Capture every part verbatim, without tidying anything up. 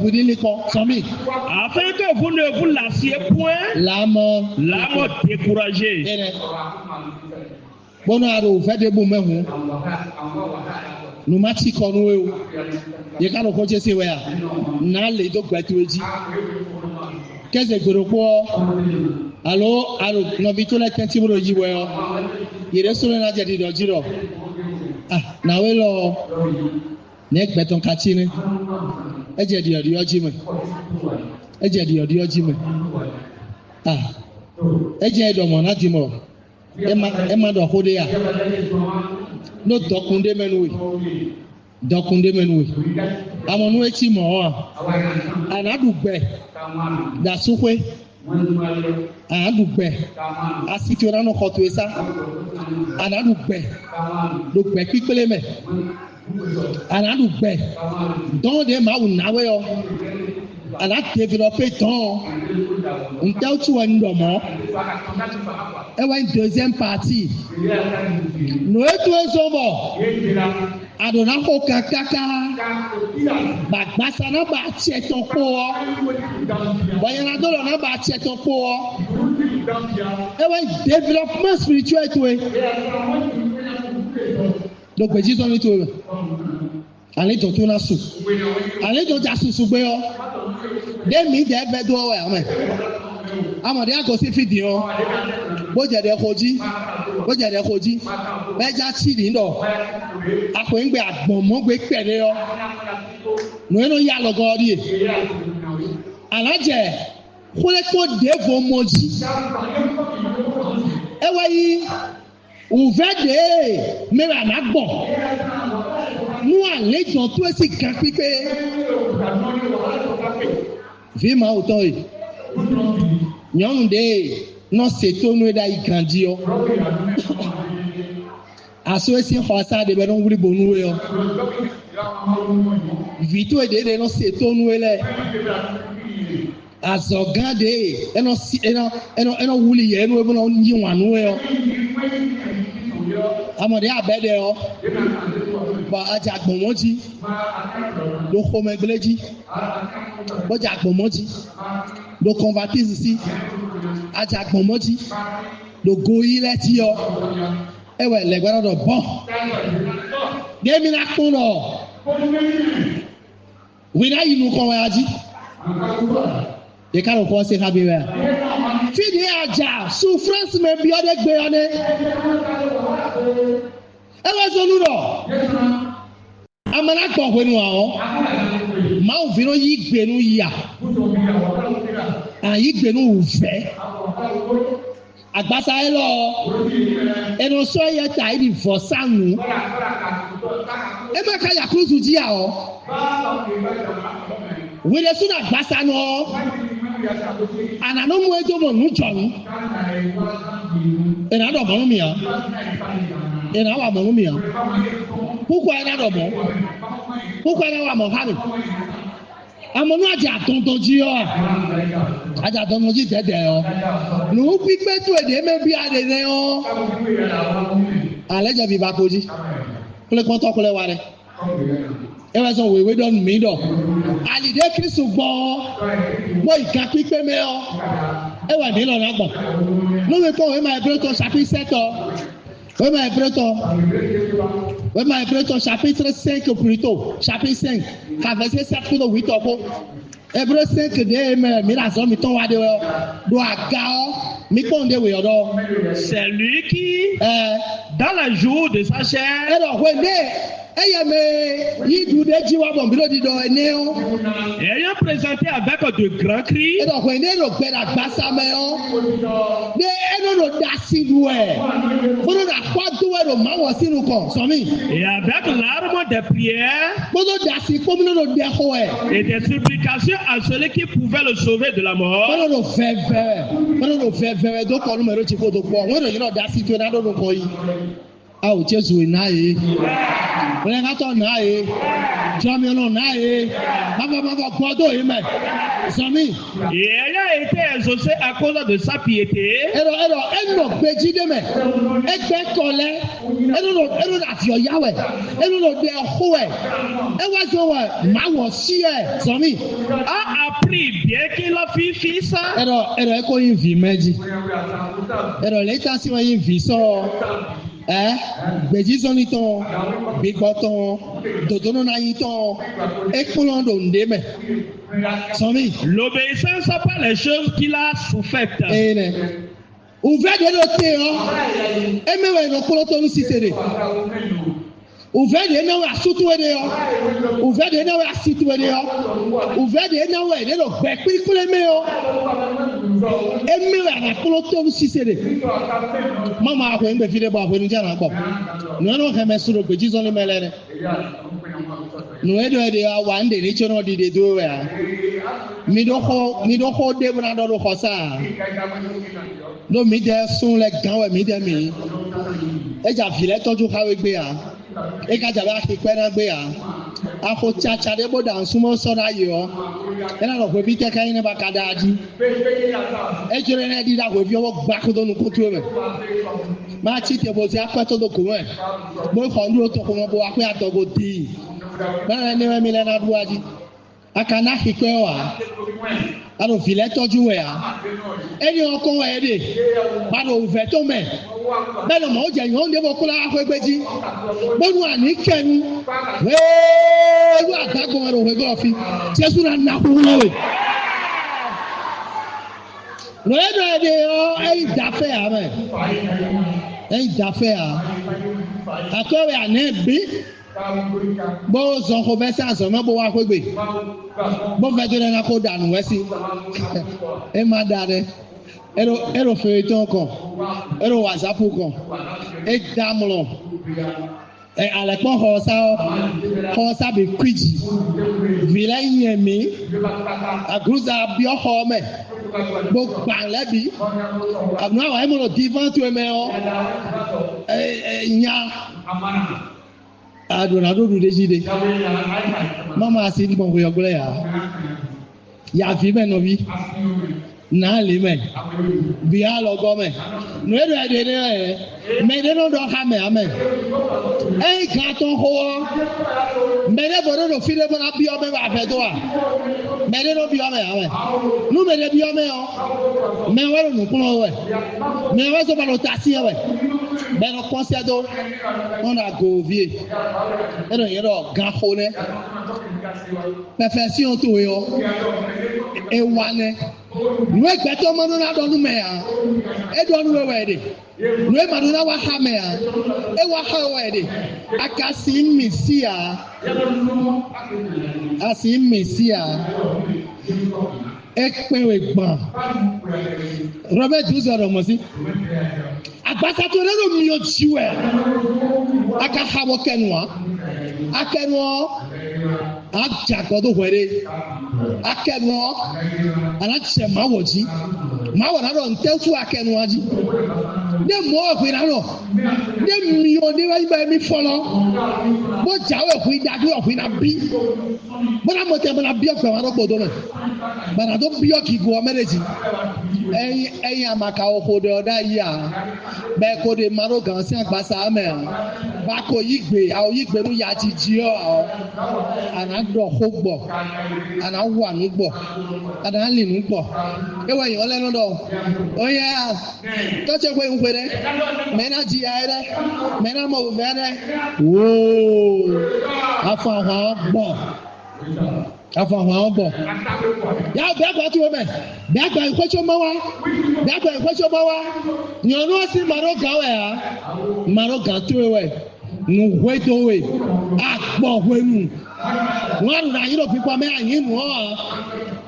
Vous dites les cons, sans mi. Afin que vous ne vous lassiez point la mort, la mort décourager. Énɛ́. Bónú a ɖo vɛ́ ɖěbǔ mɛ hǔn, nǔ má cí kɔ nú we ó. Yě ká ɖo xó ce se wɛ a? Nǎ lě dó gbɛ towe jí. Kéze gbe ɖokpó ɔ́, alo a ɖo nɔví towe lɛ́ɛ tɛ́ntin bó ɖo yi wɛ ɔ́, yě ɖésú lɛ́ɛ ná jɛ ɖiɖɔ jí ɖɔ: "Ah, nǎwe lɔ ɔ́, nɛ̌ gbɛ tɔn ka cí nɛ́? É jɛ ɖiɖɔɖiɖɔ jí mɛ. É jɛ ɖiɖɔɖiɖɔ jí mɛ. Ah, é jɛ ɖɔ mɔ̌ ná din mɔ. É ma, é ma ɖɔ xó ɖé a? Nó dɔkun ɖé mɛ nú we. Dɔkun ɖé mɛ nú we. A mɔ nú é cí mɔ̌ ɔ́ a? A nǎ ɖu gbɛ ɖo asúxwé. A nǎ ɖu gbɛ. Asi towe ná nɔ xɔ towe sá. A nǎ ɖu gbɛ ɖo gbɛ kpíkplé mɛ. A nǎ ɖu gbɛ. Dɔn ɖě Mawu ná we ɔ́, a nǎ develɔpé dɔn ɔ́. Ntɛ́ wútu wɛ un ɖɔ mɔ̌? É wɛ nyí deuxième partie. Nǔ e towe zɔ́n bɔ a ɖǒ ná xo kan káká, bɔ agbaza ná ba acɛ tɔn kpo ɔ́, bɔ nyɛ ná dó lɔ ná ba acɛ tɔn kpo ɔ́, é wɛ nyí développement spirituel towe ɖo gbějízɔ́nlin towe mɛ. Alě dɔn tó ná su. Alě dɔn ja susu gbé ɔ́, ɖé mǐ dɛ̌ vɛ́ dó ɔ́ wɛ ǎ mɛ. Amɔ ɖě a gosín fí din ɔ́, bó jɛ ɖɛ xo jí, bó jɛ ɖɛ xo jí, bɔ é já cí ɖǐ ɖɔ axwěngbɛ agbɔ̌n mɔ̌ gbe kpɛɖé ɔ́, nǔ e nɔ yí alɔgɔ́ ɔ́ ɖíe. A nǎ jɛ xwlé kpó ɖěvo mɔ jí. É wɛ nyí wǔvɛ́ ɖě e mɛ wɛ a nǎ gbɔn nú alějɔn towe sín gankpíkpé. Vǐ Mawu tɔn e, nyɔ̌nu ɖě e nɔ se tónú e ɖ'ayǐ ganjí ɔ́, asú e sín xɔsá ɖě bɔ é nɔ wlí bo nú we ɔ́, vǐ towe ɖě ɖě nɔ se tónú e lɛ́ɛ, azɔ̌gán ɖě e é nɔ sí é nɔ é nɔ é nɔ wlí yɛ nú é bó nɔ yí wǎn nú we ɔ́, amɔ ɖě abɛ́ ɖɛ ɔ́, bɔ a jɛ agbɔ̌n mɔ̌ jí, ɖo xomɛgblé jí, bó jɛ agbɔ̌n mɔ̌ jí, ɖo kɔnvatízi sí, a jɛ agbɔ̌n mɔ̌ jí, ɖo goyí lɛ́ɛ jí ɔ́, é wɛ lɛ̌gbɛ́ nɔ ɖɔ bɔn. Ɖě mi ná kpɔ́n ɖɔ hwi ná yi nukɔn wɛ a jí? Ɖě ká ɖo xɔ ɔ́ se xá mi wɛ a? Fí ɖě a ja souffrance mɛ byɔ́ ɖé gbe ɔ́ nɛ́. É wɛ zɔn nú ɖɔ a ma ná gbɔ hwenu ǎ ɔ́, Mawu ví nɔ yí gbe nú ya, a yí gbe nú wǔvɛ́. Agbaza élɔ́ ɔ́, è nɔ sɔ́ éyɛ́ ta yi ɖi vɔ̌sánú. É ma ka yi aklúzu jí ǎ ɔ́, hwi ɖésú ɖo agbaza nɔ ɔ́, a nǎ nɔ mɔ ɛ dó mɔ nǔ jɔnǔ. È nǎ ɖɔ mɔ̌ nú mì ǎ. È nǎ wa mɔ̌ nú mì ǎ. Kúkú ɛ ná ɖɔ mɔ̌. Kúkú ɛ ná wa mɔ̌ xá mì. Amɔ nú a jɛ adɔndɔn jí ɔ́, a jɛ adɔndɔn jí dɛ̌dɛ̌ ɔ́, nǔ kpíkpé towe ɖě mɛ bí a ɖe nɛ́ ɔ́, alɛ̌ jɛ biba ko jí. Xwlékpɔ́ntɔ́ xwlɛ́ wa ɖɛ. É wɛ zɔn wěwé ɖɔ nú mǐ ɖɔ ali ɖé Klísu gbɔn ɔ́, bó yi gan kpíkpé mɛ ɔ́, é wɛ mǐ lɔ ná gbɔn. Nú mi kpɔ́n wěma Ebléwú tɔn chapitre sept ɔ́, wěma Ebléwú tɔn, wěma Ebléwú tɔn chapitre cinq plutôt, chapitre cinq, ka verset sept kpódó huit ɔ́ kpó. Ebléwú cinq ɖě e mɛ mǐ ɖo azɔ̌ mǐtɔn wa ɖe wɛ ɔ́, ɖo aga ɔ́, mǐ kpɔ́n ɖě wě ɔ́ ɖɔ. C'est lui qui, euh, dans le jour de sa chair, é ɖɔ hwenu e éyɛ́ mɛ yí ɖu ɖé jí wá bɔ mǐ ɖo ɖiɖɔ énɛ́ ɔ́, ayant présenté avec de grands cris, é ɖɔ hwenu e é ɖo gbɛ ɖo agbaza mɛ ɔ́, ɖé é nɔ ɖo ɖasi ɖu wɛ, bó nɔ ɖo akpá dó wɛ ɖo Mawu ɔ́ sín nukɔn sɔmí. Et avec larmes de prière, kpódó ɖasi kpó mí nɔ ɖo ɖɛ xo wɛ. Et des supplications à celui qui pouvait le sauver de la mort. Bó nɔ ɖo vɛvɛ wɛ, bó nɔ ɖo vɛvɛ wɛ dó kɔ nú mɛ ɖó jí kó dó kpɔ. Wọ́n ɖo yǐ nɔ ɖasi tó ná ɖó nukɔn yí. Ao Jezu e ná yě. Wlɛngatɔ ná yě. Jɔmyɔnɔ ná yě. Mavɔ mavɔ gbɔ dó yě mɛ. Zɔn mì. Et ayant été exaucé à cause de sa piété, Ero ero eno gbeji ɖe mɛ. Egbe kɔ lɛ. Eno no eno na viɔ ya wɛ. Eno no ɖe xo wɛ. Ewa zɔn wɛ. Ma wɔ si wɛ. Zɔn mì. A appris bien qu'il a fui fils. Ero ero eko yin vi mɛ ji. Ero le ta si wɛ yin vi sɔ. Ɛ gbejizɔnni tɔn, gbigbɔ tɔn, dodonɔ ná yi tɔn, é kplɔ́n ɖo nǔɖé mɛ. Sɔmi. L'obéissance à pas les choses qu'il a souffert. Eye nɛ. Uvɛ ɖě ɖo te ɔ́, émɛ wɛ nɔ kplɔ́n tɔn nú sise ɖe. Uvɛ ɖě ná wɛ asú towe ɖe ɔ́, uvɛ ɖě ná wɛ asi towe ɖe ɔ́, uvɛ ɖě ná wɛ ɖě ɖo gbɛ kpíkplé mɛ ɔ́, émɛ wɛ a nǎ kplɔ́n tɔn nú sise ɖe. Má ma hwenu gbe fí ɖé bɔ hwenu jɛ nǎ gbɔ. Nǔ e nɔ hɛn mɛ su ɖo gbějízɔ́n mɛ lɛ́ɛ nɛ́. Nǔ e ɖɔ è ɖe ɔ́, wa un ɖe ní có nɔ ɖiɖe dó we wɛ ǎ. Mi ɖó xó mi ɖó xó ɖé bó ná ɖɔ ɖo xɔsá ǎ. Ɖó mǐdɛɛ sun lɛ́ gán wɛ mǐdɛɛ mǐ. É jɛ avǐ lɛ́ɛ tɔ́jú xá we gbé ǎ. É ka jɛ abǐ axi kpɛ́ ná gbé ǎ. Axo caca ɖé bó ɖa nǔsúnmɔ sɔ́ ɖ'ayǐ ɔ́, é ná ɖɔ hweví tɛ́ ká nyí nɛ́ ba ka ɖa jí. É jló énɛ́ ɖíɖá hweví ɔ́ bó gbá kúdó nukún towe mɛ. Má cí te bó zé akwɛ́ tó dó gǒ mɛ, bó xɔ nǔ ɖo toxo mɛ bó wá xwé adɔgo dii. Mɛ énɛ́ wɛ mi lɛ́ ná ɖu wá jí. A ka ná xi kwɛ́ ɔ́ ǎ. A ɖo vǐ lɛ́ɛ tɔ́jú wɛ ǎ. Énɛ́ ɔ́ kɔn wɛ é ɖe. Ba ɖo wǔvɛ́ tɔn mɛ. Bɛ́ nɔ mɔ̌ jɛ nyɔ̌nu ɖěvo kplá xwé gbé jí. Bónú a nǐ kɛ nu. Hwéélu adǎgbɔn wɛ ɖo hwegɔ́ ɔ́ fí. Jezu ná ná xúxú nɔ we. Nǔ e ɖɔ è ɖe ɔ́, é nyí dafɛ́ ǎ mɛ. É nyí dafɛ́ ǎ. Akwɛ́ wɛ a nɛ̌ bǐ. Bó zɔn xovɛ́ sín azɔ̌ mɛ bó wá xwé gbe. Bó vɛ́ dó ɖɛ ná xó ɖa nǔ wɛ sí. É má ɖa ɖɛ. É ɖo é ɖo fewetɔ́n kɔn. É ɖo wazǎpu kɔn. É dá mlɔ. Ɛ alɛkpɔ́n xɔsa ɔ́, xɔsa bǐ kwíji. Vǐ lɛ́ɛ nyɛ mǐ. Aglǔza byɔ́ xɔ ɔ́ mɛ. Bó gban lɛ́ bǐ. Nǔ awǎ e mɔ ɖo diván towe mɛ ɔ́, ɛ ɛ nya. A ɖǒ ná ɖó ɖuɖéjí ɖé. Má ma asi gbɔn hwe ɔ́ gblɛ́ ǎ. Yaví mɛ nɔví. Nǎ lě mɛ. Bǐ alɔgɔ́ mɛ. Nǔ e ɖɔ è ɖe nɛ́ wɛ. Mɛ ɖé nɔ ɖɔ xá mɛ ǎ mɛ. Ényí gan tɔn xo ɔ́, mɛ ɖěvo ɖé ɖo fí ɖé bó ná byɔ́ mɛ bɔ avɛ dó a? Mɛ ɖé nɔ byɔ́ mɛ ǎ mɛ. Nú mɛ ɖé byɔ́ mɛ ɔ́, mɛ wɛ ɖo nǔ kplɔ́n wɛ. Mɛ wɛ zɔ́n ba ɖo ta syɛ́n wɛ. Bɔ è nɔ kpɔ́n sɛ́ dó. Wọ́n ɖo agǒvi e. É ɖo nyɛ ɖɔ gan xo nɛ́. Pɛfɛsyɔn towe ɔ́, é wá nɛ́. Nǔ e gbɛtɔ́ ma nɔ ná ɖɔ nú mɛ ǎ, é ɖɔ nú we wɛ è ɖe. Nǔ e ma nɔ ná wá xá mɛ ǎ, é wá xá we wɛ è ɖe. A ka sin mì sí ǎ. A sin mì sí ǎ. É kpɛ́n we gbɔn. Hlɔ̌mɛ dǔzɔ ɖɔ mɔ̌ sí. Agbasa towe lɛ́ ɖo myɔ ji wɛ. A ka xa bɔ kɛnu ǎ. A kɛnu ɔ́, a jɛ agɔ dó hwɛ ɖé. A kɛnu ɔ́, a nǎ jɛ Mawu jí. Mawu ná ɖɔ ntɛ́ wútu a kɛnu ɔ́ jí. Ɖé mɔ̌ wɛ hwe ná ɖɔ. Ɖé myɔ ɖé wɛ nyí bɔ émí fɔ́n lɔ. Bó jǎwe hwi ɖagbe wɛ hwi ná bí. Bó ná mɔ tɛn bó ná byɔ́ gbɛ̌ wá ɖó kpodó mɛ. Bɔ a nǎ dó byɔ́ gigo ɔ́ mɛ ɖé jí. Ényí ényí a ma ka xo ɖe ɔ́ ɖ'ayǐ ǎ, bɔ è ko ɖe ma ɖó gǎn sín agbasa ɔ́ mɛ ǎ, bɔ a ko yí gbe, a ko yí gbe nú yajiji ɔ́ ǎ ɔ́, a nǎ ɖɔ xó gbɔ, a nǎ wa nǔ gbɔ, a nǎ lin nǔ gbɔ. É wɛ nyɔ̌ lɛ́ɛ nɔ ɖɔ: Ó nyɛ a, tɔ́ ce xwe un xwe ɖɛ́, mɛ̌ ná ji ya é ɖɛ́, mɛ̌ ná mɔ wǔvɛ́ ɖɛ́? Woo! Afɔ ahwan ɔ́ gbɔ. Afɔ ahwan ɔ́ gbɔ. Ya bɛ̌ agba towe mɛ. Bɛ̌ agba yi xwé có má wá. Bɛ̌ agba yi xwé có má wá. Nyɔ̌nu ɔ́ sín maɖógǎn wɛ ǎ. Maɖógǎn towe wɛ. Nǔ hwedó we. Agbɔ hwenu. Wọ́n á ɖu nǎ nyí ɖo fífá mɛ anyǐ nǔ ɔ́ ǎ.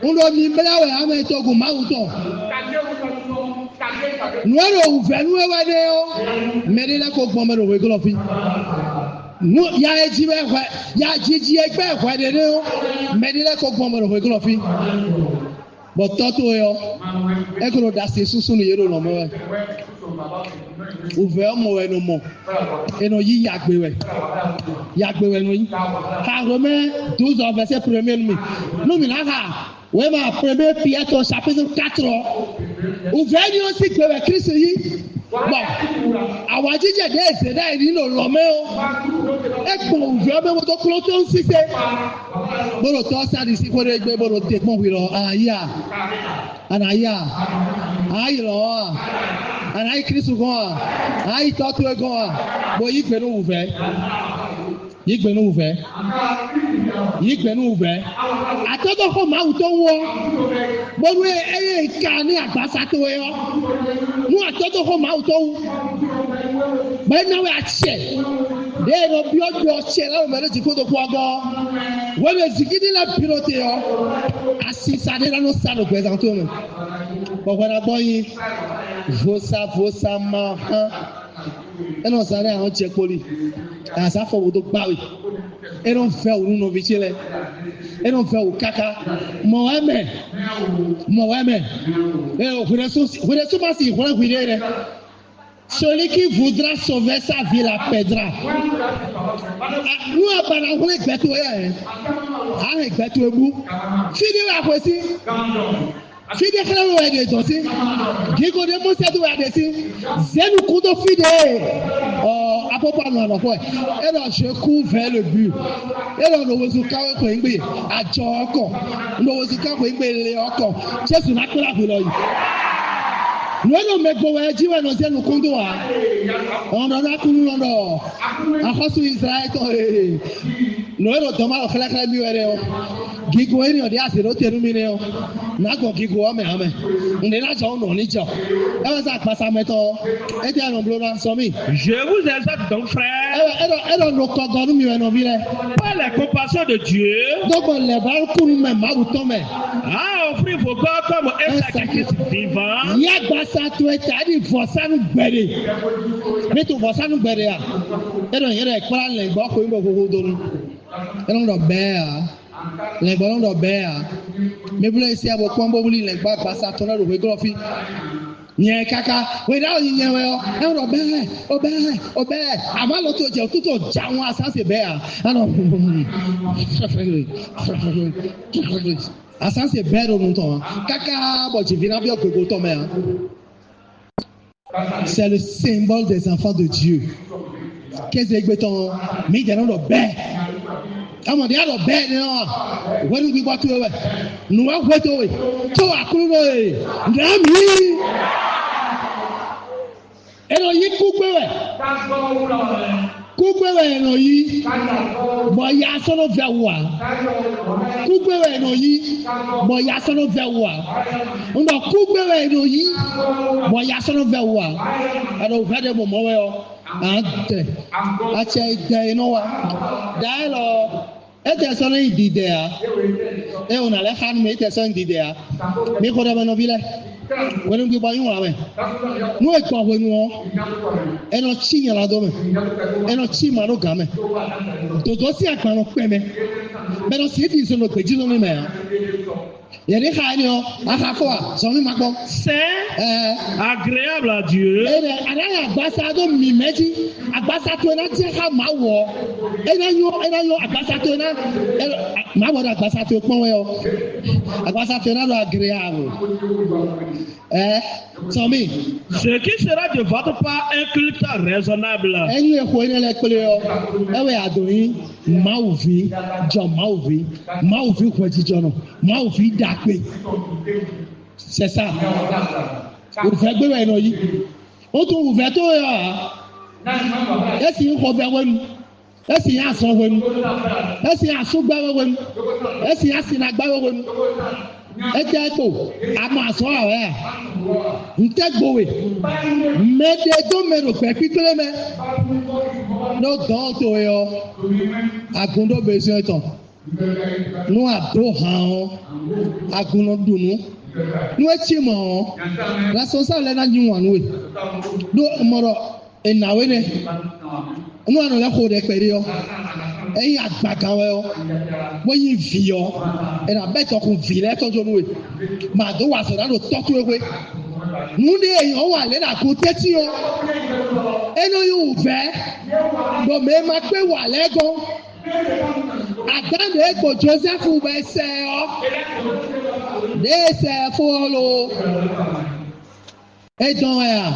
Un ɖo mi blá wɛ ame togun Mawu tɔn. Nǔ e ɖo wǔvɛ́ nú we wɛ nɛ́ ɔ́, mɛɖé lɛ́ɛ ko gbɔn mɛ ɖo hweglɔ́ fí. Nú ya e jí wɛ hwɛ, ya jiji e gbɛ́ hwɛ ɖé nɛ́ ɔ́, mɛɖé lɛ́ɛ ko gbɔn mɛ ɖo hweglɔ́ fí. Bɔ tɔ́ towe ɔ́, é ko ɖo ɖasi súnsún nú yě ɖo lɔ̌nmɛ wɛ. Wǔvɛ́ ɔ́ mɔ wɛ è nɔ mɔ, è nɔ yí yagbe wɛ, yagbe wɛ è nɔ yí. Xa Romain douze ɔ́ verset premier nú mì, nú mì ná xa wěma premier Pierre tɔn chapitre quatre ɔ́. Wǔvɛ́ ní ɔ́ sín gbe wɛ Kristu yí. Bɔ awǎjijɛ ɖě e zě ɖ'ayǐ ní ɖo lɔ̌ mɛ ɔ́, é gbɔn wǔvɛ́ ɔ́ mɛ bó dó klɔ́n tɔn sísé, bó ɖo tɔ́ sá ɖi sí xwé ɖé gbé bó ɖo te kpɔ́n hwi lɔ ayí a? A nǎ yi a? A nǎ yi lɔ̌ ɔ́ a? A nǎ yi Klísu gɔ́n a? A nǎ yi Tɔ́ towe gɔ́n a? Bó yí gbe nú wǔvɛ́. Yí gbe nú wǔvɛ́. Yí gbe nú wǔvɛ́. Atɔ́dɔ́xó Mawu tɔn wú ɔ́, bónú é é ka ní agbaza towe ɔ́, nú atɔ́dɔ́xó Mawu tɔn wú, bɔ é ná wɛ acɛ ɖěe è nɔ byɔ́ ɖɔ acɛ lɛ́ɛ mɛ ɖó jǐxwé ɖokpó ɔ́ gɔ́. Hwenu e zǐngídi lɛ́ɛ bǐ ɖo te ɔ́, asisa ɖé ná nɔ sa ɖo gbɛzán towe mɛ. Bɔ hwɛ ná gbɔ nyi vosa vosa ma hán. É nɔ zán ɖé ahɔn jɛ kpoli. Azǎ fɔ wǔ dó gbá we. É nɔ vɛ wǔ nú nɔví ce lɛ́ɛ. É nɔ vɛ wǔ káká. Mɔ wɛ mɛ. Mɔ wɛ mɛ. Ée hwɛɖɛsú hwɛɖɛsú ma si hwlɛ́n hwi ɖé lɛ́ɛ. Celui qui voudra sauver sa vie la perdra. Nú a ba ná hwlɛ́n gbɛ towe ɛ, a hɛn gbɛ towe bú. Fí ɖé wɛ a xwe sí. Fí ɖé xlɛ́ we wɛ è ɖe dɔ̌n sín. Gigo ɖé mɔ sɛ́ dó wɛ a ɖe sín. Zě nukún dó fí ɖé. Ɔ, apɔ́pɔ́ anu anɔ̌xɔ ɛ. É ɖɔ je cours vers le but. É ɖɔ ɖo wezun ká wé xweyǐgbe ajɔ ɔ́ kɔ. Ɖo wezun ká xweyǐgbe le ɔ́ kɔ. Jesu ná kplá hwi lɔ yi. Nǔ e ɖo mɛ gbo wɛ jí wɛ nɔ zé nukún dó ǎ. Ɔn ɖɔ ná kú nú lɔ ɖɔ axɔ́sú Izlayɛ́li tɔn e. Nǔ e ɖo dɔ̌n ma ɖo xlɛ́xlɛ́ mì wɛ nɛ́ ɔ́, gigo e nɔ ɖe azě ɖó te nú mì nɛ́ ɔ́, nǎ gbɔn gigo ɔ́ mɛ ǎ mɛ. Nǔɖé ná jɔ nú nǔ ní jɔ. É wɛ zán agbaza mɛtɔn ɔ́, étɛ́ nɔ bló ná sɔ mì. Je vous exhorte donc, frère, É wɛ é ɖɔ é ɖɔ nɔ kɔgɔ nú mi wɛ nɔví lɛ́ɛ. Par les compassions de Dieu, Dó gbɔn lɛ̌ ba kú nú mɛ Mawu tɔn mɛ. À offrir vos corps comme un sacrifice vivant. Yí agbaza towe ta ɖi vɔ̌sánu gbɛɖe. Mi to vɔ̌sánu gbɛɖe a? É ɖɔ nyɛ ɖɔ è kplá lɛ̌ngbɔ́ xweyǐgbe xóxó dó nú. É nɔ ɖɔ bɛɛ ǎ. Lɛ̌ngbɔ́ nɔ ɖɔ bɛɛ ǎ. Mi bló e sí abo kpɔ́n bó wlí lɛ̌ngbɔ́ agbaza tɔn lɛ́ɛ ɖo hweglɔ́ fí. Nyɛ káká hwe ɖá yi nyɛ wɛ ɔ́, é nɔ ɖɔ bɛɛ, o bɛɛ, o bɛɛ. Àmọ́ lo to jɛ tó tó ja wọn asán se bɛɛ ǎ. Anɔ asán se bɛɛ ɖo nu tɔn ǎ. Káká bɔ jǐví ná byɔ́ gbogbo tɔn mɛ ǎ. C'est le symbole des enfants de Dieu. Kéze gbe tɔn, mi jɛ nɔ ɖɔ bɛɛ. Amɔ ɖe alɔ bɛɛ ne ɔ, hwenu gbígbɔ towe wɛ, nǔ wɛ hwɛ towe, tó Aklúnɔ e, nǎ mǐ. È nɔ yí kúgbé wɛ. Kúgbé wɛ è nɔ yí, bɔ ya sɔ́ nɔ vɛ wú ǎ. Kúgbé wɛ è nɔ yí, bɔ ya sɔ́ nɔ vɛ wú ǎ. Un ɖɔ kúgbé wɛ è nɔ yí, bɔ ya sɔ́ nɔ vɛ wú ǎ. È nɔ vɛ ɖe mɔmɔ wɛ ɔ́, à ń tɛ. Acɛ dɛ e nɔ wa. Dayɛlɔ, étɛ sɔ́ nɔ nyi didɛ ǎ. É wǒ nǎ lɛ́ xá nú mi, étɛ sɔ́ nyi didɛ ǎ. Mi xo ɖɔ mɛ nɔví lɛ́ɛ. Hwenu gbígbɔ yí wǎn mɛ. Nú è gbɔ hwenu ɔ́, é nɔ cí nyala dó mɛ. É nɔ cí ma ɖó gǎn mɛ. Dǒdó sín agban nɔ kpɛ mɛ. Mɛ nɔ sí ɖi zɔn ɖo gbějí nɔ nú mɛ ǎ. Yě ní xa énɛ́ ɔ́, a xa fɔ a, zɔn mì ma gbɔ. C'est Ɛɛ, agréable à Dieu. Énɛ́ a nǎ nyi agbaza dó mǐmɛ́ jí. Agbaza towe ná jɛ xá Mawu ɔ́. É ná nyɔ́, é ná nyɔ́ agbaza towe ná. É, Mawu ɔ́ ɖo agbaza towe kpɔ́n wɛ ɔ́. Agbaza towe ná ɖo agréable. Ɛɛ, sɔn mì. Ce qui sera de votre part un culte raisonnable. Ɛyin e xo énɛ́ lɛ́ɛ kplé ɔ́, é wɛ a dǒ nyí Mawu ví, jɔ Mawu ví, Mawu ví hwɛjijɔnɔ, Mawu ví ɖagbe. C'est ça. Wǔvɛ́ gbé wɛ è nɔ yí. Ó tún wǔvɛ́ tó yɔ ǎ. É sì nyí xɔvɛ́ hwenu. É sì nyí azɔn hwenu. É sì nyí asúgbɛ́wé hwenu. É sì nyí asinagbɛ́wé hwenu. Étɛ́ kpo, a mɔ azɔ̌ wa wɛ a? Ntɛ́ gbo we? Mɛ ɖe dó mɛ ɖo gbɛ̌ kpíkplé mɛ. Nú dɔ̌n towe ɔ́, agun ɖó bezyɔn tɔn. Nú a dǒ han ɔ́, agun nɔ ɖu nǔ. Nú é cí mɔ̌ ɔ́, lɛ́sɔ́nsá lɛ́ɛ ná yí wǎn nú we. Ɖó un mɔ ɖɔ è nǎ we nɛ́. Nú a nɔ lɛ́ xo ɖɛkpɛ ɖé ɔ́, é nyí agbagan wɛ ɔ́, bó nyí vǐ ɔ́, è nǎ bɛ́ dɔkun vǐ lɛ́ɛ tɔn jó nú we. Mǎ dó wa azɔ̌ ná ɖo tɔ́ towe xwé. Nǔ ɖé e nyɔ̌ wa lě ɖo agun tɛ́ntin ɔ́, É nɔ nyí wǔvɛ́ ɖo mɛ e ma kpé wǎ lɛ́ɛ gɔ́n. Adǎn ɖě e gbo Jozɛ́fu bɔ è sɛ ɛ ɔ́, ɖěe è sɛ ɛ fó ɔ́ lo? É dɔn wɛ a?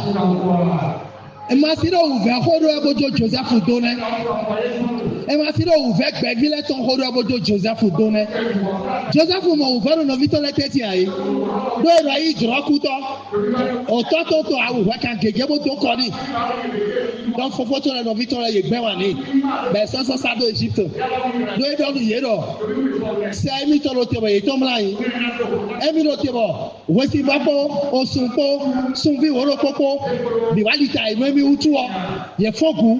È ma si ɖo wǔvɛ́ xó ɖó wɛ bó jó Jozɛ́fu dó nɛ́. È ma si ɖo wǔvɛ́ gbɛ̌ví lɛ́ɛ tɔn xó ɖó wɛ bó jó Jozɛ́fu dó nɛ́. Jozɛ́fu mɔ wǔvɛ́ ɖo nɔví tɔn lɛ́ɛ tɛ́ntin ǎ é. Ɖó è nɔ yí jlɔ̌kútɔ́. Òtɔ́ tɔn to awu hwɛ kan gěgé bó dó kɔ n'i. Ɖɔ fofó tɔn lɛ́ɛ nɔví tɔn lɛ́ɛ yě gbɛ́ wǎn n'i. Bɔ è sɔ́ sɔ́ sá dó Ejípte. Ɖó é ɖɔ nú yě ɖɔ: Sɛ émítɔn ɖo te bɔ yě tɔn mlá nyi. Émí ɖo te bɔ hwesivɔ́ kpó osun kpó sunví wǒ ɖokpó kpó bǐ wá ɖi ta yě nú émí wútu ɔ́, yě fɔ́n gǔ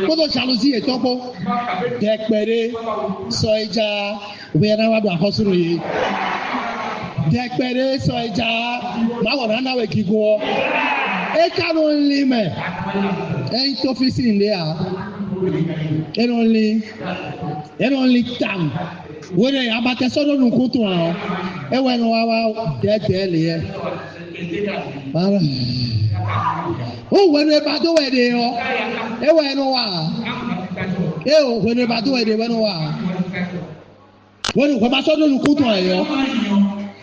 kpódó jalozí yětɔn kpó. Dɛkpɛ ɖé sɔ e ja hwe ɔ́ ná wá ɖo axɔ́sú nú yě. Dɛkpɛ ɖé sɔ e ja Mawu ná ná we gigo ɔ́. É ka nɔ lin mɛ. É nyí tófísin ɖé ǎ. É nɔ lin. É nɔ lin tawun. Hwenu e abatɛ sɔ́ ɖó nukún tɔn ǎ ɔ́, é wɛ nɔ wá wá dɛ̌dɛ̌ lě ɛ. Ó hwenu e ba dó wɛ ɖe ɔ́, é wɛ nɔ wá ǎ. É o hwenu e ba dó wɛ ɖe wɛ nɔ wá ǎ. Hwenu hwɛ ba sɔ́ ɖó nukún tɔn ǎ ɔ́,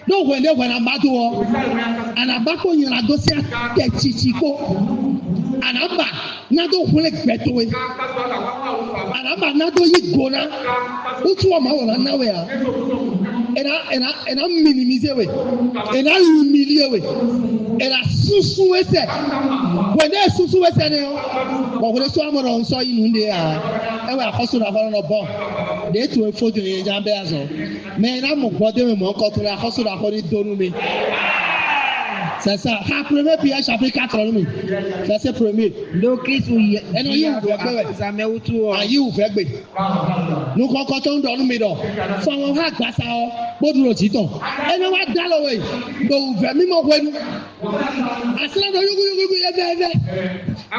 ɖó hwɛ ɖé hwɛ ná ba dó ɔ́, a nǎ ba kpó nylá dó sín atɛ cici kpó. A nǎ ba ná dó hwlɛ́n gbɛ towe. A nǎ ba ná dó yí go ná. Wútu ɔ́ Mawu ná ná we ǎ. È nǎ è nǎ è nǎ minimize we. È nǎ humilier we. È nǎ súnsún we sɛ. Hwɛ̌ ɖé súnsún we sɛ nɛ́ ɔ́, bɔ hwɛ̌ ɖé sú amɔ ɖɔ un sɔ́ yí nǔɖé ǎ. É wɛ axɔ́sú ɖo afɔlɔ́ nɔ bɔ. Ɖě towe fó dó yě já bɛ́ azɔ̌. Mɛ e ná mɔ gbɔdé mɛ mɔ̌ kɔ towe axɔ́sú ɖo afɔ ní dó nú mi. C'est ça. Xa premier Pierre chapitre quatre nú mi. Verset premier. Ɖó Kristu yɛ Ɛnɔ yí wǔvɛ́ gbé wɛ. Agbasa mɛ wútu ɔ́. Ayí wǔvɛ́ gbe. Nukɔn kɔtɔn ɖɔ nú mi ɖɔ fɔ àwọn hã agbasa ɔ́ bó ɖu ɖo jǐ tɔn. Ɛnɔ wá dá lɔ wɛ ɖo wǔvɛ́ mímɔ hwenu. Asla ɖɔ yúgúyúgú yɛvɛyɛvɛ.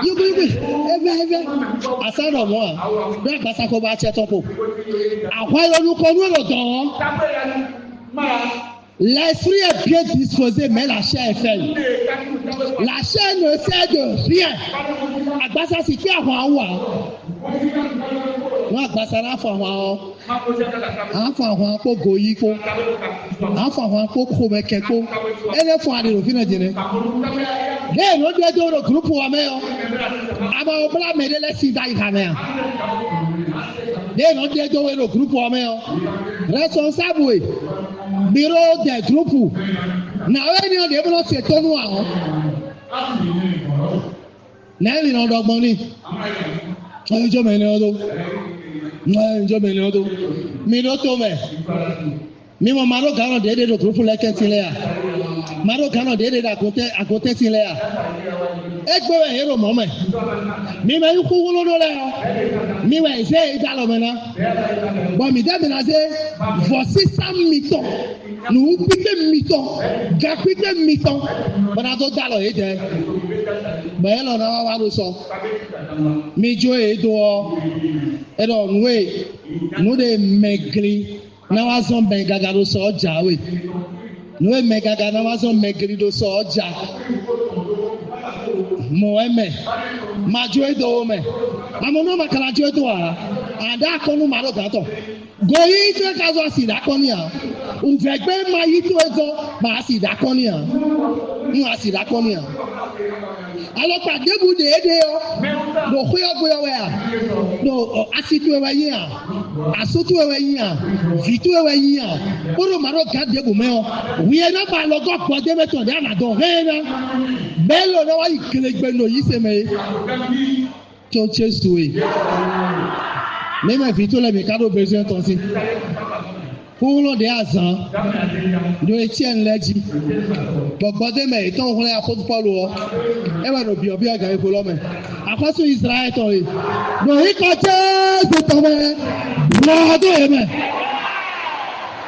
Yúgúyúgú yɛvɛyɛvɛ. Asla ɖɔ mɔ̌ a. Ɖó agbasa ko ba acɛ tɔn kpo. Ahwa e ɖo nukɔn nú e ɖo dɔ̌n ɔ́. L'esprit est bien disposé, mais la chair est faible. La chair ne sert de rien. Agbasa sì kpé ahwan wú ǎ. Nú agbasa ná fɔ ahwan ɔ́, a nǎ fɔ ahwan kpó goyí kpó. A nǎ fɔ ahwan kpó xomɛkɛ kpó. Énɛ́ fɔ aɖě ɖo fínɛ́ din nɛ́. Ɖěe nǔ ɖe dó ɖo gǔlúpu ɔ́ mɛ ɔ́, a ma blá mɛ ɖé lɛ́ɛ sin dó ayixa mɛ a? Ɖěe nǔ ɖe dó we ɖo gǔlúpu ɔ́ mɛ ɔ́, responsable e, bureau des groupes, nǎwe énɛ́ ɔ́ ɖě bló se tɔ́ nú ǎ ɔ́. Nɛ̌ mi nɔ ɖɔ gbɔn n'i? Nɔ yi jó mɛ énɛ́ ɔ́ dó. Nɔ yi jó mɛ énɛ́ ɔ́ dó. Mi ɖótó mɛ. Mi mɔ maɖógǎnɔ ɖě ɖe ɖo gǔlúpu lɛ́ɛ kɛntin lɛ́ɛ a? Maɖógǎnɔ ɖě ɖe ɖo agotɛ́ agotɛ́sin lɛ́ɛ a? Égbé wɛ yě ɖo mɔ̌ mɛ. Mi mɛ nyí xúxúlóɖó lɛ́ɛ ɔ́, mi wɛ è zě yě dó alɔ mɛ ná. Bɔ mǐ dɛ́ mǐ ná zé vɔ̌sísá mitɔn, nǔkpíkpé mitɔn, gankpíkpé mitɔn, bɔ ná dó dó alɔ yědɛɛ, bɔ yě lɔ ná wá wá ɖo sɔ. Mi jó yě dó ɔ́, é ɖɔ nǔ e nǔ ɖe mɛ gli ná wá zɔ́n mɛ gaga ɖo sɔ ɔ́ jǎwe. Nǔ e mɛ gaga ná wá zɔ́n mɛ gli ɖo sɔ ɔ́ ja. Mɔ̌ wɛ mɛ. Ma jó e dó ó mɛ. Amɔ̌ nú ma ka ná jó e dó ǎ, a ɖǎ akɔ́ nú maɖógǎntɔn. Goyíyí tɔn ka zɔ́ asi ɖǎ kɔn n'i ǎ. Wǔvɛ́ gbé ma yí towe zɔ́n, ma asi ɖǎ kɔn n'i ǎ. Un asi ɖǎ kɔn n'i ǎ. Alɔkpa ɖěbǔ ɖě é ɖe ɔ́, ɖo xwé ɔ́ gbe ɔ́ wɛ a? Ɖo asi towe wɛ nyí a? Asú towe wɛ nyí a? Vǐ towe wɛ nyí a? Bó ɖo maɖógǎn ɖěbǔ mɛ ɔ́, hwi e ná ba alɔgɔ́ gbɔdé mɛ tɔn ɖě a nǎ dɔn hɛn ɛ ná. Mɛ̌ lɔ ná wá yi glegbenu ɖo yí se mɛ é? Tɔn Jesu e. Mɛ mɛ vǐ towe lɛ́ɛ mǐ ka ɖo bezoin tɔn sín. Xúxlɔ́ ɖě azǎn ɖo Etyɛ́ni lɛ́ɛ jí, bɔ gbɔdé mɛ yětɔn hwlɛ́n axɔ́sú Pɔ́lu ɔ́, é wɛ ɖo byɔ̌byɔ́ gǎn e hwelɔ́ mɛ. Axɔ́sú Izlayɛ́li tɔn e ɖo nyǐkɔ Jezu tɔn mɛ, blɔ̌ dó yě mɛ.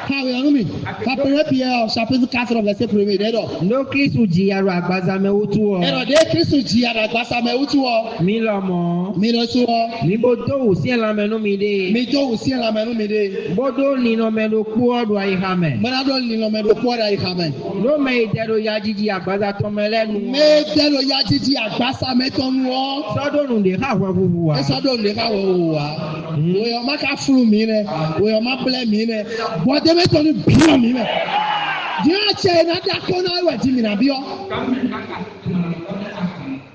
Xawe ɔ́ nú mì. Xaplɛ́ Piyɛ́ɛ ɔ́, chapitre quatre, verset premier ɖɛ́ ɖɔ. Ɖó Klísu ji ya ɖo agbaza mɛ wútu ɔ́. Ɛ ɖɔ ɖě Klísu ji ya ɖo agbaza mɛ wútu ɔ́. Mi lɔmɔ̌. Mi lɔsú ɔ́. Mi bo dó wǔsyɛ́n lanmɛ nú miɖée. Mi dó wǔsyɛ́n lanmɛ nú miɖée. Bó ɖó ninɔmɛ ɖokpó ɔ́ ɖo ayixa mɛ. Bó ná ɖó ninɔmɛ ɖokpó ɔ́ ɖo ayixa mɛ. Ɖó mɛ e jɛ ɖo yajiji agbaza tɔn mɛ lɛ́ɛ nu ɔ́. Mɛ e jɛ ɖo yajiji agbaza mɛ tɔn nu ɔ́. Sɔ́ ɖó nǔɖé xa hwɛhuhu ǎ. É sɔ́ ɖó nǔɖé xa hwɛhuhu ǎ. Wěyɔ́ má ka flú mǐ nɛ́, wěyɔ́ má blɛ́ mǐ nɛ́. Bɔ ɖ'é mɛ tɔn ní byɔ́ mǐ mɛ. Din ɔ́, acɛ e ná ɖó akɔ́ ná wɛ jí mǐ ná byɔ́.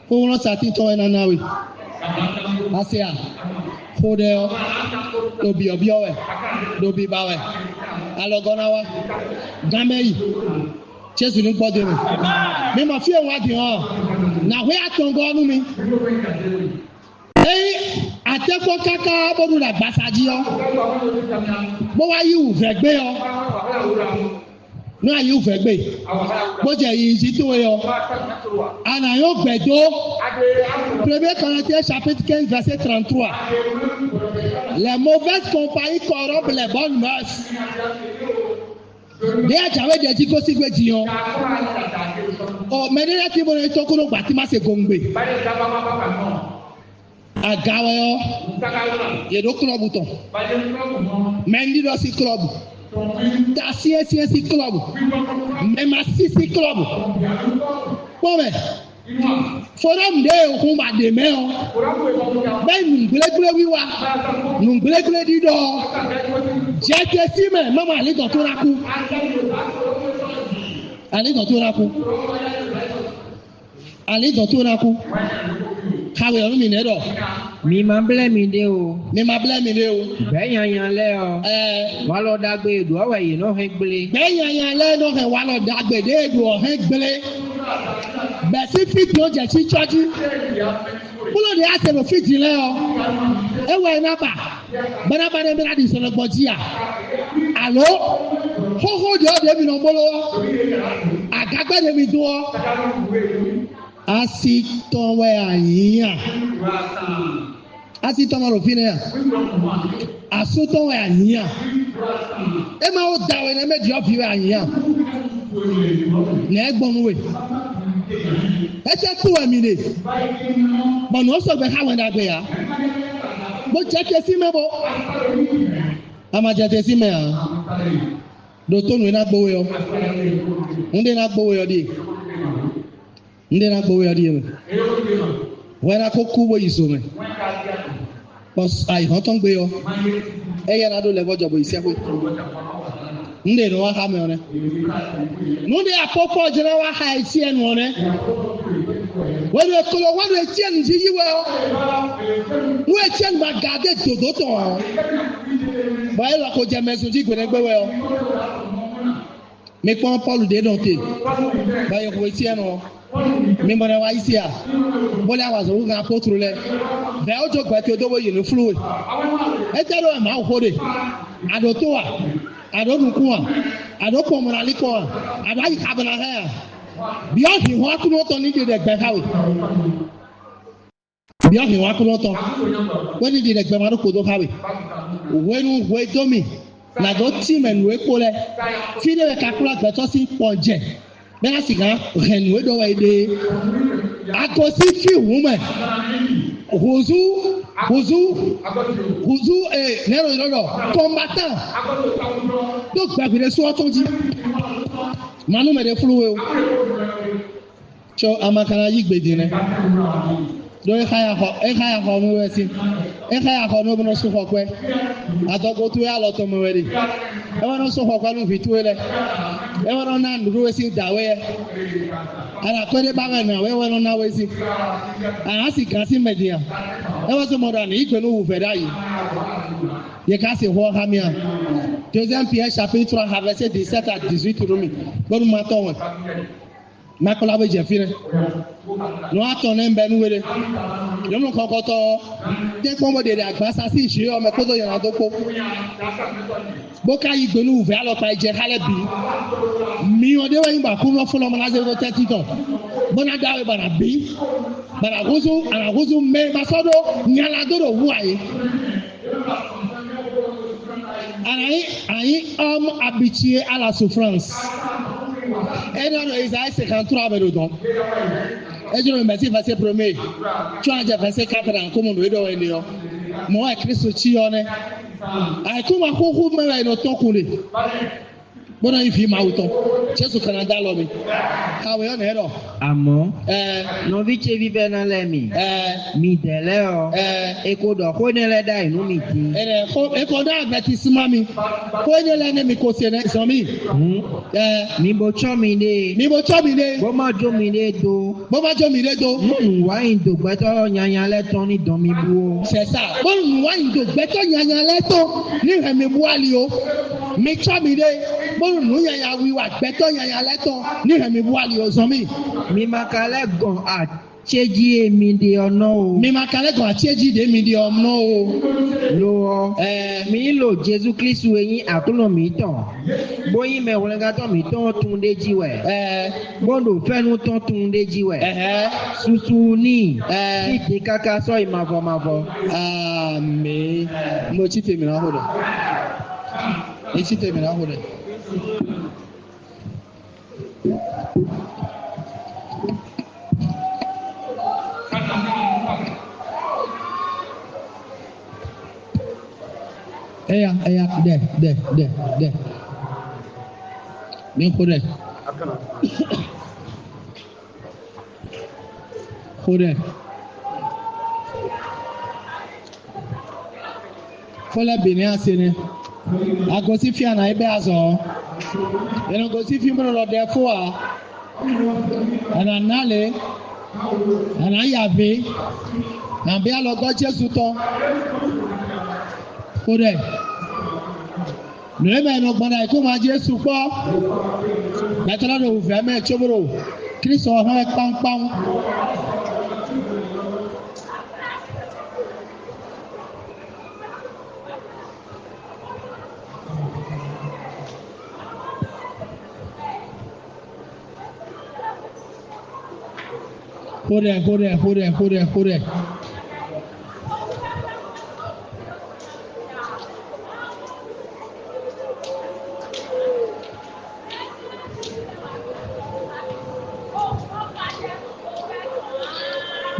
Xóxó sa tíntɔ́n wɛ ná ná we. Ase a? Xó ɖɛ ɔ́, ɖo byɔ̌byɔ́ wɛ, ɖo biba wɛ. Alɔgɔ́ ná wá. Gán mɛ yi. Jezu ní gbɔdɔ mɛ. Mi mɔ fí e wá din ɔ́, nǎ hwɛ atɔngɔ́ nú mi. Ényí a tɛ́ kpɔ́ káká bónú ɖo agbaza jí ɔ́, bó wá yí wǔvɛ́ gbé ɔ́, nú a yí wǔvɛ́ gbé, bó jɛ yiyi jí towe ɔ́, a nǎ nyɔ́ gbɛ̌ dó. Premier Corinthiens chapitre quinze, verset trente-trois. Les mauvaises compagnies corrompent les bonnes mœurs. Ɖě a jǎwe ɖe jí gosín gbé din ɔ́, ɔ mɛ ɖé lɛ́ɛ tín bó nɔ yi tɔ́n kó nɔ gba tímase gongbe. Aga wɛ ɔ́, yě ɖó klɔ́bu tɔn. Mɛ un ɖiɖɔ sín klɔ́bu. Tasyɛ́nsyɛ́n sín klɔ́bu. Mɛ ma sí sín klɔ́bu. Kpɔ́n mɛ. Fɔɖɔ́mù ɖé e hun ba ɖě mɛ ɔ́, bɛ́ nǔgblégbléwiwa, nǔgblégbléɖiɖɔ, jɛ te sí mɛ, má mɔ alǐgɔ́ tó ná kú. Alǐgɔ́ tó ná kú. Alǐgɔ́ tó ná kú. Xawe ɔ́ nú mǐ nɛ́ ɖɔ. Mi ma blɛ́ miɖée o. Mi ma blɛ́ miɖée o. Gbɛ̌ nyanya lɛ́ɛ ɔ́, Ɛɛ, walɔ ɖagbe e ɖǒ ɔ́ wɛ yě nɔ hɛn gblé. Gbɛ̌ nyanya lɛ́ɛ nɔ hɛn walɔ ɖagbe ɖě e ɖo ɔ́ hɛn gblé. Bɛ̌ sín fí din ɔ́ jɛ cícɔ́ jí. Kplɔ́ ɖě a se ɖo fí din lɛ́ɛ ɔ́, é wɛ é ná ba, bɔ é ná ba nɛ́ bó ná ɖi sɔnlɔgbɔ jí a? Alo xóxó ɖě ɔ́ ɖě mi nɔ bló ɔ́, agagbɛ́ ɖě mi dó ɔ́, asi tɔn wɛ a nyǐ a? Asi tɔn ma ɖo fínɛ́ a? Asú tɔn wɛ a nyǐ a? É ma wo da we nɛ́ mɛ ɖyɔ̌vǐ wɛ a nyǐ a? Nɛ̌ gbɔn nú we? Étɛ́ kú wɛ mi ɖe? Bɔ nǔ ɔ́ sɔgbe xá Wɛn Ɖagbe ǎ. Bó jɛ te sín mɛ bó. A ma jɛ te sín mɛ ǎ. Ɖo tó nǔ e ná gbó we ɔ́. Nǔ ɖé ná gbó we ɔ́ ɖíe. Nǔ ɖé ná gbó we ɔ́ ɖíe mɛ. Hwɛ ná kó kú bó yi zo mɛ. Bɔ ayǐhɔ́n tɔn gbe ɔ́, éyɛ́ ná ɖó lɛ̌vɔ́ jɔ bó yi sɛ́xwé. Nǔ ɖé nɔ wá xá mɛ ɔ́ nɛ́. Nǔ ɖé apɔ́pɔ́ jɛ́n ná wá xá Etyɛ́nu ɔ́ nɛ́. Hwenu e kolo hwenu Etyɛ́nu jí yí wɛ ɔ́, nú Etyɛ́nu ba gadé dǒdó tɔn ɔ́, bɔ é lɔ ko jɛ mɛ zun jí gbeɖé gbé wɛ ɔ́. Mi kpɔ́n Pɔ́lu ɖě nɔ te, bɔ è hu Etyɛ́nu ɔ́. Mi mɔ nɛ wá yi sí a? Bó lɛ́ wazɔ̌ hú hɛn apótlo lɛ́ɛ. Vɛ̌ ó jó gbɛ towe dó bó yi nǔ flú we. Étɛ́ ɖó wɛ Mawu xó ɖe? A ɖǒ tó a? A ɖǒ nukún a? A ɖǒ kpɔn mɔ ná lí kpɔn a? A ɖǒ ayi xa bɔ ná hɛn a? Byɔ́ hǐnhɔ́n Aklúnɔ tɔn ní ɖe ɖɛ gbɛ xá we. Byɔ́ hǐnhɔ́n Aklúnɔ tɔn. Wé ní ɖi ɖɛ gbɛ ma ɖó kpodó xá we. Hwenu hwedó mì nǎ dó cí mɛ nǔ e kpo lɛ́ɛ. Fí ɖé wɛ kakplá gbɛtɔ́ sín kpɔn jɛ, bɛ́ ná sixá hɛn nǔ e ɖɔ wɛ é ɖe é. Agosín fí hǔn mɛ. Hǔzú, hǔzú, hǔzú, e nɛ̌ nɔ ylɔ́ ɖɔ kɔnbatán. Dó gbɛ̌ hwi ɖésú ɔ́ tɔn jí. Mǎ nú mɛ ɖé flú we o. Có a ma ka ná yí gbe din nɛ́. Ɖó é xá ya xɔ, é xá ya xɔ nú wɛ sín. É xá ya xɔ nú bó nɔ sú xɔ kwɛ́. Adɔgo towe alɔ tɔn mɛ wɛ ɖe. É wɛ nɔ sú xɔ kwɛ́ nú vǐ towe lɛ́ɛ. É wɛ nɔ ná nǔɖuɖu we sín dǎwe yɛ. A nǎ kɔ́ ɖé ba wɛ nǎ wɛ é wɛ nɔ ná we sín. A nǎ si gǎn sín mɛ din a? É wɛ sɔ́ mɔ ɖɔ a nǐ yí gbe nú wǔvɛ́ ɖ'ayǐ. Yě ká se xó ɔ́ xá mì a? Deuxième Pierre chapitre trois, verset dix-sept à dix-huit nú mì. Bónú ma tɔ́n wɛ. Má kplá we jɛ fínɛ́. Nǔ atɔn nɛ́ un bɛ́ nú we ɖé. Nyɔ̌nu kɔkɔtɔ ɔ́, tɛ́nkpɔ́n bó ɖe ɖe agbaza sín zhě ɔ́ mɛ kpódó nyɔ̌nu dó kpó. Bó ka yí gbe nú wǔvɛ́ alɔkpa e jɛ xá lɛ́ɛ bǐ. Myɔ ɖé wɛ nyí bɔ Aklúnɔ fɔ́n ɔ́ ná zé dó tɛ́ntin tɔn, bó ná dó awe bɔ a nǎ bí, bɔ a nǎ húzú, a nǎ húzú mɛ e ma sɔ́ ɖó nya la dó ɖo wǔ ǎ é. Un est un homme habitué à la souffrance. Ena ɖo Isaïe cinquante-trois mɛ ɖo dɔn. Ejlo mɛ si verset premier. Tu as déjà verset quatre en comme on doit donner. Moi Christ ci ɔnɛ. Ai kuma xuxu mɛ wɛ nɔ tɔn kun de. Bɔnɔ yi vi Mawu tɔn. Jesu kana da lɔ mi. Kawe ɔnɛ ɖɔ. Àmọ́, Ɛ nɔví ce vívɛ́ná lɛ́ɛ mi, ɛ mi dɛ̌ lɛ́ɛ ɔ́, ɛ e ko ɖɔ xó énɛ́ lɛ́ɛ ɖ'ayǐ nú mi din. Ɛ ko e ko ɖo avertissement mi. Ko énɛ́ lɛ́ɛ nɛ mi ko se nɛ zɔn mi. Hǔn, Ɛ mi bo cɔ́ miɖée, mi bo cɔ mi ɖe. Bó má jó miɖée dó. Bó má jó mi ɖe do. Nú nǔwanyi dǒgbɛ́tɔ́ nyanya lɛ́ɛ tɔn ní dɔn mi bú ó. C'est ça. Bónú nǔwanyi dǒgbɛ́tɔ́ nyanya lɛ́ɛ tɔn ní hɛn mi bú ali ó. Mi cɔ mi ɖe. Bónú nǔ nyanya wiwa gbɛtɔ́ nyanya lɛ́ɛ tɔn ní hɛn mi bú ali ó zɔn mi. Mi ma ka lɛ́ gɔn acéjí e mi ɖe ɔ́ nɔ ó. Mi ma ka lɛ́ gɔn acéjí ɖě mi ɖe ɔ́ nɔ ó. Lo ɔ́, Ɛ mi lo Jezu Klísu e nyí Aklúnɔ mǐtɔn, bó nyí mɛhwlɛ́ngántɔ́ mǐtɔn ɔ́ tunwun ɖ'é jí wɛ, ɛ bó ɖo fɛ́nú tɔn tunwun ɖ'é jí wɛ. Ɛhɛn. Susu n'i Ɛ. Sín din káká sɔ́ yi mavɔ mavɔ. Amém. Mo ci te mǐ ná xo ɖɛ. Mi ci te mǐ ná xo ɖɛ. Eya, eya, ɖɛ, ɖɛ, ɖɛ, ɖɛ. Mi xo ɖɛ. Xo ɖɛ. Fó lɛ́ɛ bǐ nɛ́ ase nɛ́. A gosín fí a nǎ yi bɛ́ azɔ̌ ɔ́. È nɔ gosín fí bó nɔ ɖɔ ɖɛ fó ǎ. A nǎ ná lě. A nǎ yi avě. Nǎ bɛ́ alɔgɔ́ Jezu tɔn. Xo ɖɛ. Nǔ e mɛ è nɔ gbɔn ɖo ayǐkúngban jí é sukpɔ́. Gbɛtɔ́ lɛ́ɛ ɖo wǔvɛ́ mɛ cóbó ɖo Klísu ɔ́ hɛn wɛ kpáwúkpáwú. Xo ɖɛ, xo ɖɛ, xo ɖɛ, xo ɖɛ, xo ɖɛ.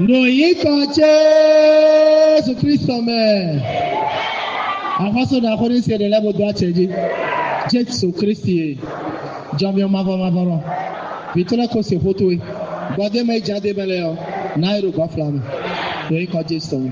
Ɖo nyǐkɔ Jezu Kristu mɛ. Axɔ́sú ɖaxó ní se ɖe lɛ́ɛ bó dó acɛ jí. Jesu Kristu e jɔmyɔ mavɔ mavɔ lɔ. Vǐ tɔn lɛ́ɛ ko se xó towe. Gbɔdé mɛ e jǎ dé mɛ lɛ́ɛ ɔ́, ná e ɖo gɔ̌fla mɛ. Ɖo nyǐkɔ Jesu mɛ.